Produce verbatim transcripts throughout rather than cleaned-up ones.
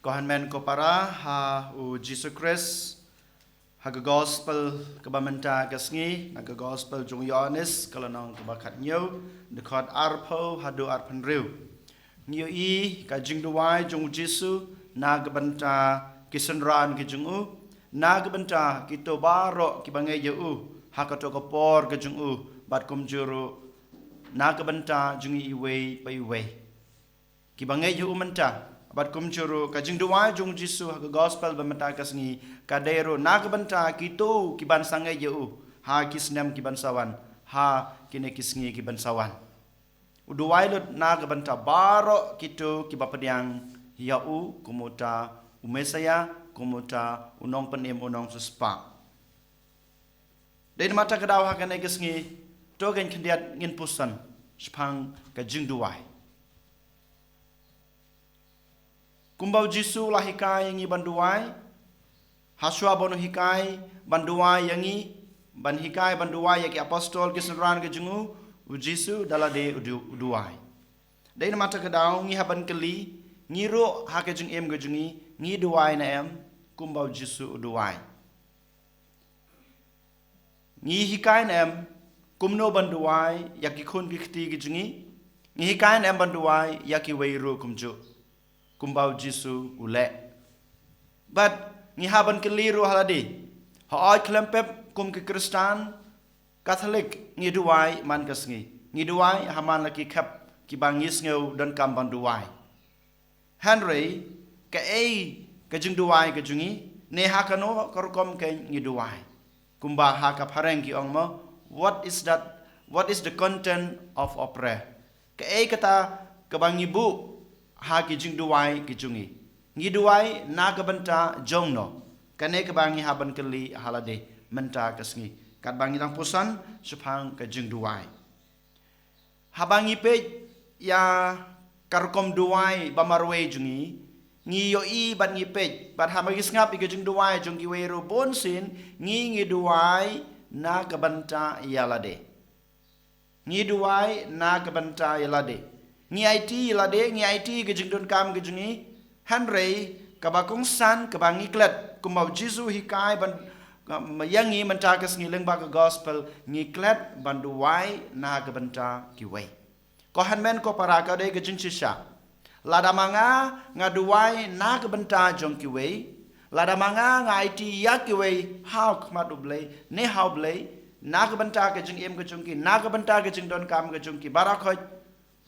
Ko hynmen ko para ha u Jisu Khrist, ha ka gospel kaba mynta ka sngi, na ka gospel jong u Ïoannis, ka lynnong kaba khathynñiew, dkhot arphew haduh arphew hynriew. Ngi ïohi ka jingduwai jong u Jisu na ka bynta ki synran ki jong u, na ka bynta kito baroh kiba ngeit ïa u ha kato ka por ka jong u, bad kumjuh ruh na ka bynta jong ngi iwei pa iwei kiba ngeit ïa u mynta. Bad kumjuh ruh ka jingduwai jong u Jisu ha ka gospel ba mynta ka sngi ka dei ruh na ka bynta kito kiban sa ngeit ïa u ha ki snem kiban sa wan, ha kine ki sngi kiban sa wan. U duwai lut na ka bynta baroh kito kiba pdiang ïa u kum uta u Messaïah, kum uta u nongpynim, u nongsiewspah. Dei namar kata ka daw ha kane ka sngi, to ngin khyndiat ngin puson shaphang ka jingduwai. Kumba u Jisu u la hikai ïa ngi ban duwai, ha shuwa ban u hikai ban duwai ïa ngi, ban hikai ban duwai ïa ki apostol, ki synran ki jong u, u Jisu da lade u du-, u duwai. Dei namar kata ka daw ngi hap ban kylli, ngi ruh ha ka jingim ka jong ngi, ngi duwai ne em kumba u Jisu u duwai? Ngi hikai ne em kumno ban duwai ïa ki khun ki kti ki jong ngi? Ngi hikai ne em ban duwai ïa kiwei ruh kumjuh, kumba u Jisu u leh? Bad ngi hap ban kylli ruh ha lade, hooid khlem pep kum ki Khristan Katholik ngi duwai man ka sngi, ngi duwai ha man la ki khep kiba ngi sngew donkam ban duwai. Hynrei kaei ka jingduwai ka jong ngi, ne ha kano ka rukom ka ngi duwai? Kumba ha ka phareng ki ong mo, what is that, what is the content of our prayer? Kaei kata kaba ngi buh ha ki jingduwai ki jong ngi? Ngi duwai na ka bynta jong no? Kane kaba ngi hap ban kylli ha lade mynta ka sngi katba ngi dang puson shaphang ka jingduwai. Haba ngi peit ïa ka rukom duwai ba marwei jong ngi, ngi ïohi bad ngi peit bad haba ngi sngap ïa ka jingduwai jong kiwei ruh bunsien, ngi, ngi duwai na ka bynta ïa lade. Ngi duwai na ka bynta ïa lade. Ngi aiti ïa lade, ngi aiti ka jingdonkam ka jong ngi. Hynrei kaba kongsan kaba ngi klet, kumba u Jisu u hikai ban, ïa ngi mynta ka sngi lyngba ka gospel, ngi klet ban duwai na ka bynta kiwei. Ko hynmen ko para, ka dei ka jingshisha. Lada ma nga nga duwai na ka bynta jong kiwei, lada ma nga nga aiti ïa kiwei ha khmat U Blei, ne ha U Blei, na ka bynta ka jingim ka jong ki, na ka bynta ka jingdonkam ka jong ki baroh khoit,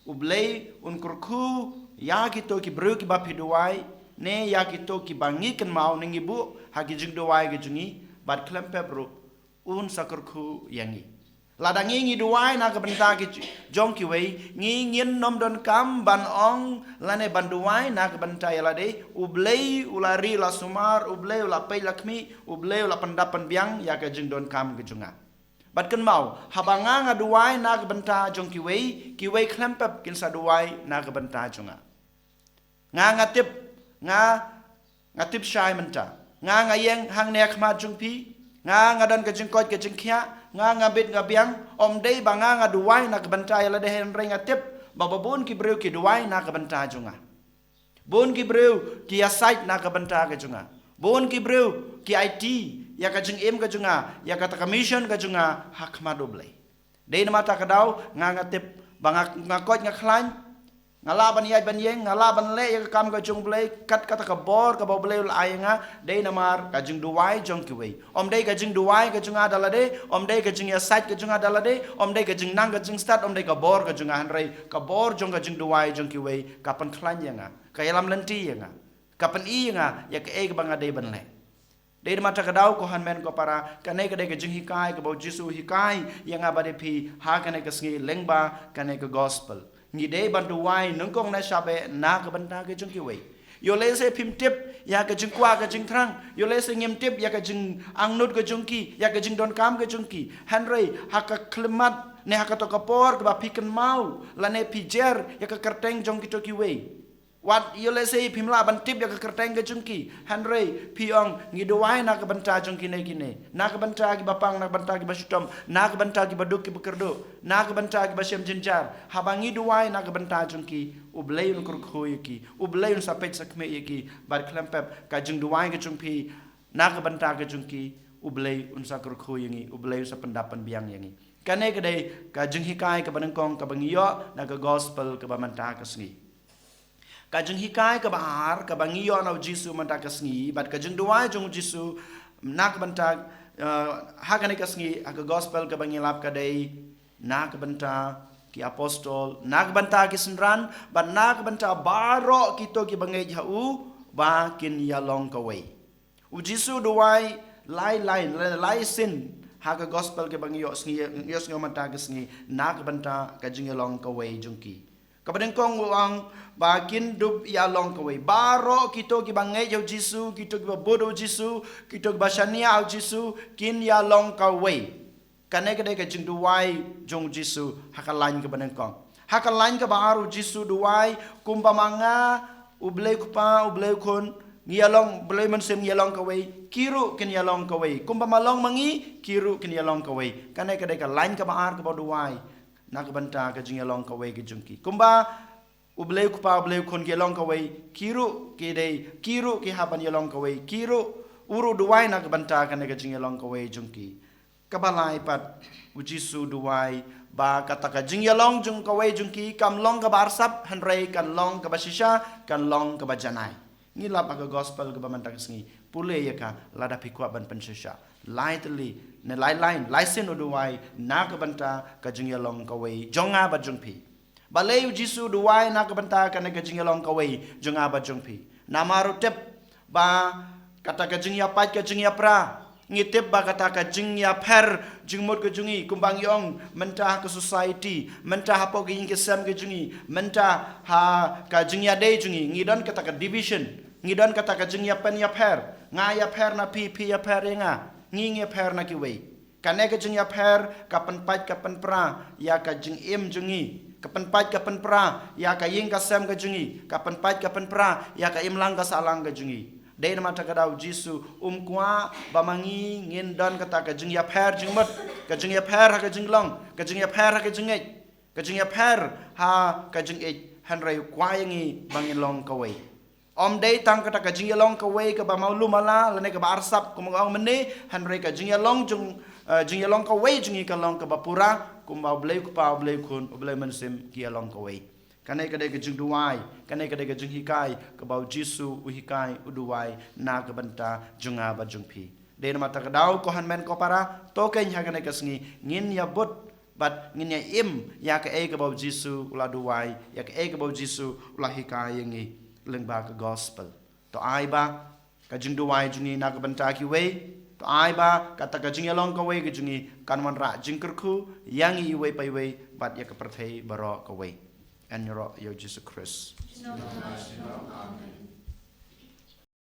U Blei un kyrkhu ïa kito ki briew kiba phi duwai, ne ïa kito kiba ngi kynmaw ne ngi buh ha ki jingduwai ki jong ngi, bad khlem pep ruh un sa kyrkhu ïa ngi. Lada ngi ngi duwai na ka bynta ki j-, jong kiwei, ngi ngin nym donkam ban ong lane ban duwai na ka bynta ïa lade, U Blei u la ri la sumar, U Blei u la peit la khmih, U Blei u la pyndap pynbiang ïa ka jingdonkam ka jong nga. Bad kynmaw, haba nga nga duwai na ka bynta jong kiwei, kiwei khlem pep kin sa duwai na ka bynta jong nga. Nga nga tip, nga nga tip shai mynta. Nga nga ïeng hangne ha khmat jong phi, nga nga don ka jingkoit ka jingkhiah, nga nga bit nga biang, ym dei ba nga nga duwai na ka bynta ïa lade, hynrei nga tip ba ba bun ki briew ki duwai na ka bynta jong nga. Bun ki briew ki ïasaid na ka bynta ka jong nga. Bun ki briew ki aiti ïa ka jingim ka jong nga, ïa kata ka mission ka jong nga ha khmat U Blei. Dei namar kata ka daw nga nga tip ba nga, nga koit nga khlaiñ, nga lah ban ïaid ban ïeng, nga lah ban leh ïa ka kam ka jong U Blei kat kata ka bor kaba U Blei u la ai ïa nga, dei namar ka jingduwai jong kiwei. Ym dei ka jingduwai ka jong nga da lade, ym dei ka jingïasaid ka jong nga da lade, ym dei ka jingnang ka jingstad, ym dei ka bor ka jong nga, hynrei ka bor jong ka jingduwai jong kiwei ka pynkhlaiñ ïa nga, ka ïalam lynti ïa nga, ka pyni ïa nga ïa kaei kaba nga dei ban leh. Dei namar kata ka daw ko hynmen ko para, kane ka dei ka jinghikai kaba u Jisu u hikai ïa nga bad ïa phi ha kane ka sngi lyngba kane ka gospel. Ngi dei ban duwai nyngkong na shabe na ka bynta ka jong kiwei. Ïoh lehse phim tip ïa ka jingkwah ka jingthrang, ïoh lehse ngim tip ïa ka jingangnud ka jong ki, ïa ka jingdonkam ka jong ki. Hynrei ha ka khyllipmat ne ha kato ka por kaba phi kynmaw lane phi jer ïa ka kyrteng jong kito kiwei, Wat ïoh lehse phim lah ban tip ïa ka kyrteng ka jong ki. Hynrei phi ong ngi duwai na ka bynta jong kine kine. Na ka bynta kiba pang, na ka bynta kiba shitom, na ka bynta kiba duk kiba kyrduh, na ka bynta kiba shem jynjar. Haba ngi duwai na ka bynta jong ki, U Blei un kyrkhu ïa ki. U Blei un sa peit sa khmih ïa ki. Bad khlem pep ka jingduwai ka jong phi na ka bynta ka jong ki, U Blei un sa kyrkhu ïa ngi, U Blei un sa pyndap pynbiang ïa ngi. Kane ka dei ka jinghikai kaba nyngkong kaba ngi ïoh na ka gospel kaba mynta ka sngi. Ka jinghikai kaba ar kaba ngi ïoh na U Jisu mynta ka sngi, bad ka jingduwai jong U Jisu na ka bynta, eh, ha kane ka sngi, ha ka gospel kaba ngi lap ka dei na ka bynta ki apostol, na ka bynta ki synran, bad na ka bynta baroh kito kiba ngeit ha u, ba kin ïalong kawei. U Jisu duwai lai lai, lai, lai sien ha ka gospel kaba ngi ïoh sngi, ïoh sngi mynta ka sngi, na ka bynta ka jingïalong kawei jong ki. Kaba nyngkong u ong ba kin dup ïalong kawei. Baroh kito kiba ngeit ha U Jisu, kito kiba bud ha U Jisu, kito kiba shaniah ha U Jisu, kin ïalong kawei. Kane ka dei ka jingduwai jong U Jisu ha ka lain kaba nyngkong. Ha ka lain kaba ar U Jisu duwai, kumba ma nga, U Blei Kpa, U Blei Khun, ngi ïalong, U Blei Mynsiem ngi ïalong kawei, ki ruh kin ïalong kawei. Kumba ma long ma ngi, ki ruh kin ïalong kawei. Kane ka dei ka lain kaba ar kaba duwai na ka bynta ka jingïalong kawei ka jong ki. Kumba U Blei Kpa, U Blei Khun ki ïalong kawei, ki ruh ki dei, ki ruh ki hap ban ïalong kawei, ki ruh, u ruh duwai na ka bynta kane ka jingïalong kawei jong ki. Kaba lai pat, U Jisu duwai ba kata ka jingïalong jong kawei jong ki kam long kaba arsap, hynrei kan long kaba shisha, kan long kaba janai. Ngi lap ha ka gospel kaba mynta ka sngi, pule ïa ka lada phi kwah ban pynshisha. Lai tylli, ne lai lain, lai sien u duwai na ka bynta ka jingïalong kawei jong nga bad jong phi. Balei U Jisu duwai na ka bynta kane ka jingïalong kawei jong nga bad jong phi? Namar u tip ba kata ka jingïapait ka jingïapra, ngi tip ba kata ka jingïapher jingmut ka jong ngi, kumba ngi ong, mynta ha ka society, mynta hapoh ka ïing ka sem ka jong ngi, mynta ha ka jingïadei jong ngi, ngi don kata ka division, ngi don kata ka jingïapynïapher, nga ïapher na phi, phi ïapher ïa nga, ngi ngi ïapher na kiwei. Kane ka jingïapher ka pynpait ka pynpra ïa ka jingim jong ngi. Ka pynpait ka pynpra ïa ka ïing ka sem ka jong ngi. Ka pynpait ka pynpra ïa ka imlang ka sahlang ka jong ngi. Dei namar kata ka daw U Jisu um kwah ba ma ngi ngin don kata ka jingïapher jingmut, ka jingïapher ha ka jinglong, ka jingïapher ha ka jingngeit, ka jingïapher ha ka jingïeit, hynrei u kwah ïa ngi ba ngin long kawei. Ym dei tang kata ka jingïalong kawei kaba malu mala lane kaba arsap, kumba nga ong mynne, hynrei ka jingïalong jong, eh, jingïalong kawei jong ngi ka long kaba pura, kumba U Blei Kpa, U Blei Khun, U Blei Mynsiem ki ïalong kawei. Kane ka dei ka jingduwai, kane ka dei ka jinghikai kaba U Jisu u hikai, u duwai na ka bynta jong nga bad jong phi. Dei namar kata ka daw, ko hynmen ko para, to keiñ ha kane ka sngi ngin ïabud bad ngin ïa im ïa kaei kaba U Jisu u la duwai, ïa kaei kaba U Jisu u la hikai ïa ngi lyngba ka gospel. To ai ba ka jingduwai jong ngi na ka bynta kiwei, to ai ba kata ka jingïalong kawei ka jong ngi kan wanrah jingkyrkhu ïa ngi iwei pa iwei bad ïa ka pyrthei baroh kawei. Yn ïaroh ïa U Jisu Khrist. Amen.